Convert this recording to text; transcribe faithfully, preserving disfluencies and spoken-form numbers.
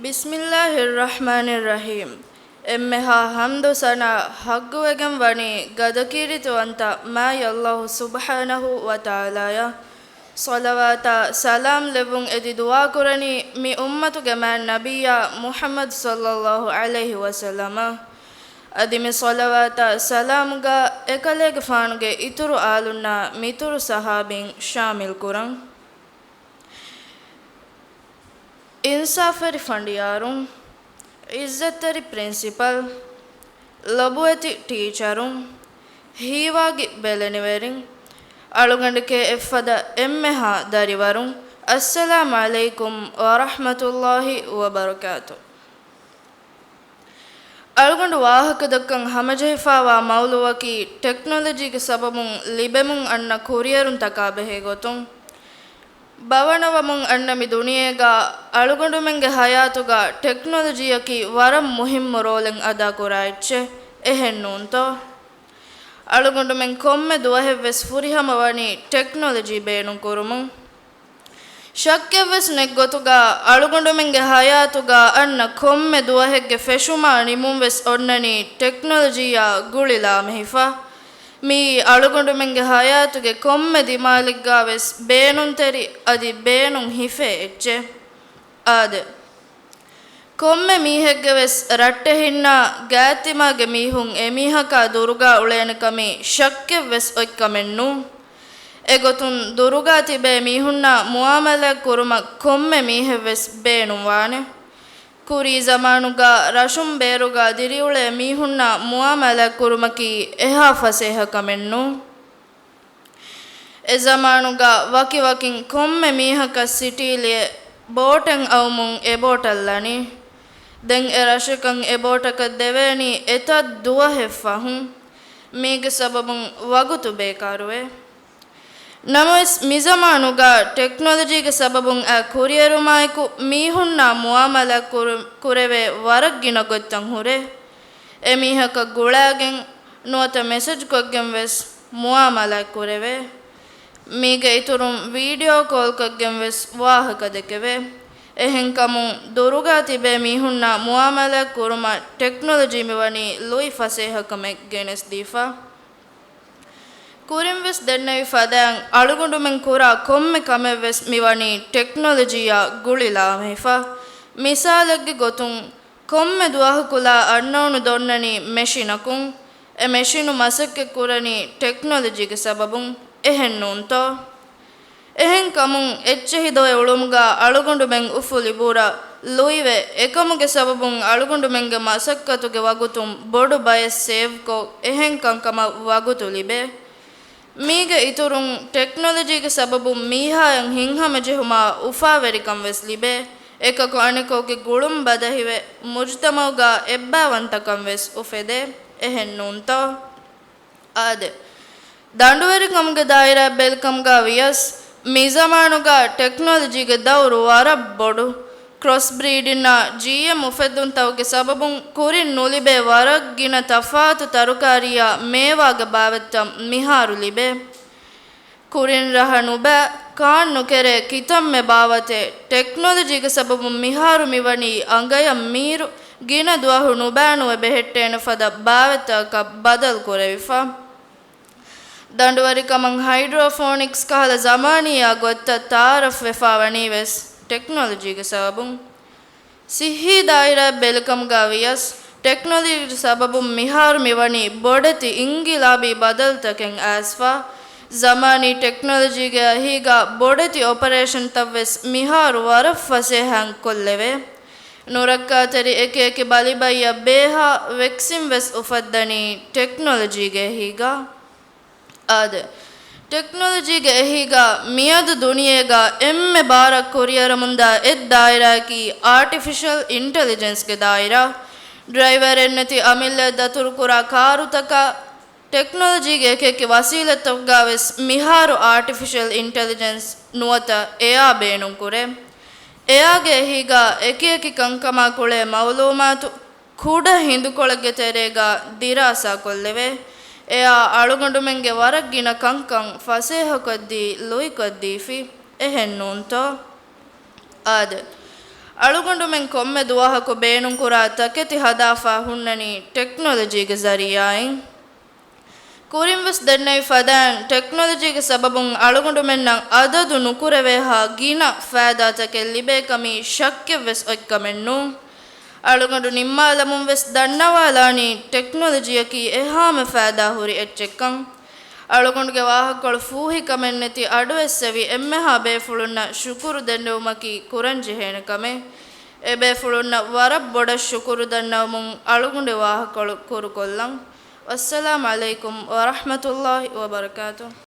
ބިސްމިއްލާހިއްރަޙްމާނިއްރަޙީމް. އެންމެހާ ޙަމްދު ސަނާ ޙައްޤުވެގެން ވަނީ ގަދަކީރިތިވަންތަ މާތް ﷲ ސުބްޙާނަހޫ ވަތަޢާލާއަށް. ޞަލަވާތާ ސަލާމް ލެއްވުން އެދި ދުޢާ ކުރަނީ މި އުއްމަތުގެ މާތް ނަބިއްޔާ މުޙައްމަދު ޞައްލައްލާހު ޢަލައިހި ވަސައްލަމަށް. އަދި މި ޞަލަވާތާ ސަލާމުގަ އެކަލޭގެފާނުގެ އިތުރު އާލުންނާ މިތުރު ޞަޙާބީން ޝާމިލް ކުރަން. އިންސާފުވެރި ފަނޑިޔާރުން، ޢިއްޒަތްތެރި ޕްރިންސިޕަލް، ލޮބުވެތި ޓީޗަރުން، ހީވާގި ބެލެނިވެރިން، އަޅުގަނޑެކޭ އެއްފަދަ އެންމެހާ ދަރިވަރުން، އައްސަލާމް ޢަލައިކުމް ވަރަޙްމަތުﷲ ވަބަރަކާތު. އަޅުގަނޑު ވާހަކަދައްކަން ހަމަޖެހިފާވާ މައުޟޫޢަކީ ޓެކްނޮލޮޖީގެ ސަބަބުން ލިބެމުން އަންނަ ކުރިއެރުންތަކާ ބެހޭގޮތުން. ބަވަނަވަމުން އަންނަ މި ދުނިޔޭގަ އަޅުގަނޑުމެންގެ ޙަޔާތުގަ ޓެކްނޮލޮޖީއަކީ ވަރަށް މުހިއްމު ރޯލެއް އަދާކުރާ އެއްޗެއް، އެހެންނޫންތޯ؟ އަޅުގަނޑުމެން ކޮންމެ ދުވަހެއްވެސް ފުރިހަމަވަނީ ޓެކްނޮލޮޖީ ބޭނުންކުރުމުން. ޝައްކެއްވެސް ނެތްގޮތުގަ އަޅުގަނޑުމެންގެ ޙަޔާތުގަ އަންނަ ކޮންމެ ދުވަހެއްގެ ފެށުމާ ނިމުންވެސް އޮންނަނީ ޓެކްނޮލޮޖީއާ ގުޅިލާމެހިފަ. މިއީ އަޅުގަނޑުމެންގެ ޙަޔާތުގެ ކޮންމެ ދިމާލެއްގަވެސް ބޭނުންތެރި އަދި ބޭނުން ހިފޭ އެއްޗެއް. އާދެ! ކޮންމެ މީހެއްގެވެސް ރައްޓެހިންނާ ގާތްތިމާގެ މީހުން އެމީހަކާ ދުރުގާ އުޅޭނެކަމީ ޝައްކެއްވެސް އޮތްކަމެއްނޫން. އެގޮތުން ދުރުގާ ތިބޭ މީހުންނާ މުޢާމަލާތް ކުރުމަށް ކޮންމެ މީހެއްވެސް ބޭނުންވާނެ. ކުރީ ޒަމާނުގަ ރަށުން ބޭރުގަ ދިރިއުޅޭ މީހުންނާ މުޢާމަލާތް ކުރުމަކީ އެހާ ފަސޭހަ ކަމެއްނޫން. އެ ޒަމާނުގަ ވަކިވަކިން ކޮންމެ މީހަކަށް ސިޓީލިއެ ބޯޓެއް އައުމުން އެބޯޓަށް ލަނީ. ދެން އެ ރަށަކަށް އެބޯޓަކަށް ދެވޭނީ އެތައް ދުވަހެއް ފަހުން. މީގެ ސަބަބުން ވަގުތު ބޭކާރުވޭ. ނަމަވެސް މިޒަމާނުގަ ޓެކްނޮލޮޖީގެ ސަބަބުން އައި ކުރިއެރުމާއެކު މީހުންނާ މުޢާމަލާތް ކުރު-، ކުރެވޭ ވަރަށް ގިނަ ގޮތްތައް ހުރޭ. އެމީހަކަށް ގުޅާގެން ނުވަތަ މެސެޖްކޮށްގެން ވެސް މުޢާމަލާތް ކުރެވޭ. މީގެ އިތުރުން ވީޑިއޯ ކޯލްކޮށްގެން ވެސް ވާހަކަ ދެކެވޭ. އެހެންކަމުން ދުރުގާ ތިބޭ މީހުންނާ މުޢާމަލާތް ކުރުމަށް ޓެކްނޮލޮޖީ މިވަނީ ލުއި ފަސޭހަކަމެއް ގެނެސްދީފަ. ކުރިންވެސް ދެންނެވި ފަދައިން އަޅުގަނޑުމެން ކުރާ ކޮންމެ ކަމެއްވެސް މިވަނީ ޓެކްނޮލޮޖީއާ ގުޅިލާމެހިފަ. މިސާލެއްގެ ގޮތުން، ކޮންމެ ދުވަހަކު ލާ އަންނައުނު ދޮންނަނީ މެޝިނަކުން. އެ މެޝިނު މަސައްކަތް ކުރަނީ ޓެކްނޮލޮޖީގެ ސަބަބުން، އެހެންނޫންތޯ؟ އެހެންކަމުން އެއްޗެހި ދޮވެ އުޅުމުގަ އަޅުގަނޑުމެން އުފުލި ބުރަ ލުއިވެ، އެކަމުގެ ސަބަބުން އަޅުގަނޑުމެންގެ މަސައްކަތުގެ ވަގުތުން ބޮޑު ބައެއް ސޭވްކޮށް، އެހެން ކަންކަމަށް ވަގުތު ލިބޭ. މީގެ އިތުރުން ޓެކްނޮލޮޖީގެ ސަބަބުން މީހާޔަށް ހިތްހަމަޖެހުމާ އުފާވެރިކަން ވެސް ލިބޭ. އެކަކު އަނެކަކުގެ ގުޅުން ބަދަހިވެ، މުޖުތަމަޢުގަ އެއްބައިވަންތަކަން ވެސް އުފެދޭ. އެހެންނޫންތޯ؟ އާދެ! ދަނޑުވެރިކަމުގެ ދާއިރާ ބެލިކަމުގަ ވިޔަސް، މިޒަމާނުގަ ޓެކްނޮލޮޖީގެ ދައުރު ވަރަށް ބޮޑު. ކްރޮސް ބްރީޑިންނާ ޖީއެމް އުފެއްދުންތަކުގެ ސަބަބުން ކުރިން ނުލިބޭ ވަރަށް ގިނަ ތަފާތު ތަރުކާރީއާ މޭވާގެ ބާވަތްތައް މިހާރު ލިބޭ. ކުރިން ރަހަ ނުބައި، ކާން ނުކެރޭ ކިތަންމެ ބާވަތެއް ޓެކްނޮލޮޖީގެ ސަބަބުން މިހާރު މިވަނީ އަނގަޔަށް މީރު ގިނަ ދުވަހު ނުބައިނުވެ ބެހެއްޓޭނެ ފަދަ ބާވަތްތަކަކަށް ބަދަލު ކުރެވިފަ. ދަނޑުވެރިކަމަށް ހައިޑްރޯފޯނިކްސް ކަހަލަ ޒަމާނީއާ ގޮތްތައް ތައާރަފް ވެފާވަނީ ވެސް ޓެކްނޮލޮޖީގެ ސަބަބުން. ސިއްހީ ދާއިރާ ބެލިކަމުގަ ވިޔަސް، ޓެކްނޮލޮޖީގެ ސަބަބުން މިހާރު މިވަނީ ބޮޑެތި އިންގިލާބީ ބަދަލުތަކެއް އައިސްފަ. ޒަމާނީ ޓެކްނޮލޮޖީގެ އެހީގަ ބޮޑެތި އޮޕަރޭޝަންތައް ވެސް މިހާރު ވަރަށް ފަސޭހައިން ކޮށްލެވޭ. ނުރައްކާތެރި އެކިއެކި ބަލިބައްޔަށް ބޭހާ ވެކްސިން ވެސް އުފައްދަނީ ޓެކްނޮލޮޖީގެ އެހީގަ. އާދެ! ޓެކްނޮލޮޖީގެ އެހީގަ މިއަދު ދުނިޔޭގަ އެންމެ ބާރަށް ކުރިއަރަމުންދާ އެއް ދާއިރާއަކީ އާޓިފިޝަލް އިންޓެލިޖެންސްގެ ދާއިރާ. ޑްރައިވަރެއްނެތި އަމިއްލައަށް ދަތުރުކުރާ ކާރުތަކާ، ޓެކްނޮލޮޖީގެ އެކިއެކި ވަސީލަތްތަކުގަ ވެސް މިހާރު އާޓިފިޝަލް އިންޓެލިޖެންސް ނުވަތަ އެއާ ބޭނުންކުރޭ. އެއާގެ އެހީގަ އެކިއެކި ކަންކަމާ ކުޅޭ މައުލޫމާތު ކުޑަ ހިނދުކޮޅެއްގެ ތެރޭގަ ދިރާސާކޮށްލެވޭ. އެއާ އަޅުގަނޑުމެންގެ ވަރަށް ގިނަ ކަންކަން ފަސޭހަކޮށްދީ ލުއިކޮށްދީފި. އެހެންނޫންތޯ؟ އާދެ! އަޅުގަނޑުމެން ކޮންމެ ދުވަހަކު ބޭނުންކުރާ ތަކެތި ހަދާފަ ހުންނަނީ ޓެކްނޮލޮޖީގެ ޒަރީއާއިން. ކުރިންވެސް ދެންނެވި ފަދައިން ޓެކްނޮލޮޖީގެ ސަބަބުން އަޅުގަނޑުމެންނަށް އަދަދު ނުކުރެވޭހާ ގިނަ ފައިދާތަކެއް ލިބޭކަމީ ޝައްކެއްވެސް އޮތްކަމެއްނޫން. އަޅުގަނޑު ނިންމާލަމުންވެސް ދަންނަވާލާނީ ޓެކްނޮލޮޖީއަކީ އެހާމެ ފައިދާ ހުރި އެއްޗެއްކަން. އަޅުގަނޑުގެ ވާހަކަކޮޅު ފޫހިކަމެއްނެތި އަޑުއެއްސެވި އެންމެހާ ބޭފުޅުންނަށް ޝުކުރު ދެންނެވުމަކީ ކުރަންޖެހޭނެ ކަމެއް. އެބޭފުޅުންނަށް ވަރަށް ބޮޑަށް ޝުކުރު ދަންނަވަމުން އަޅުގަނޑު ވާހަކަކޮޅު ކުރުކޮށްލަން. ވައްސަލާމް ޢަލައިކުމް ވަރަޙްމަތުﷲި ވަބަރަކާތުހު.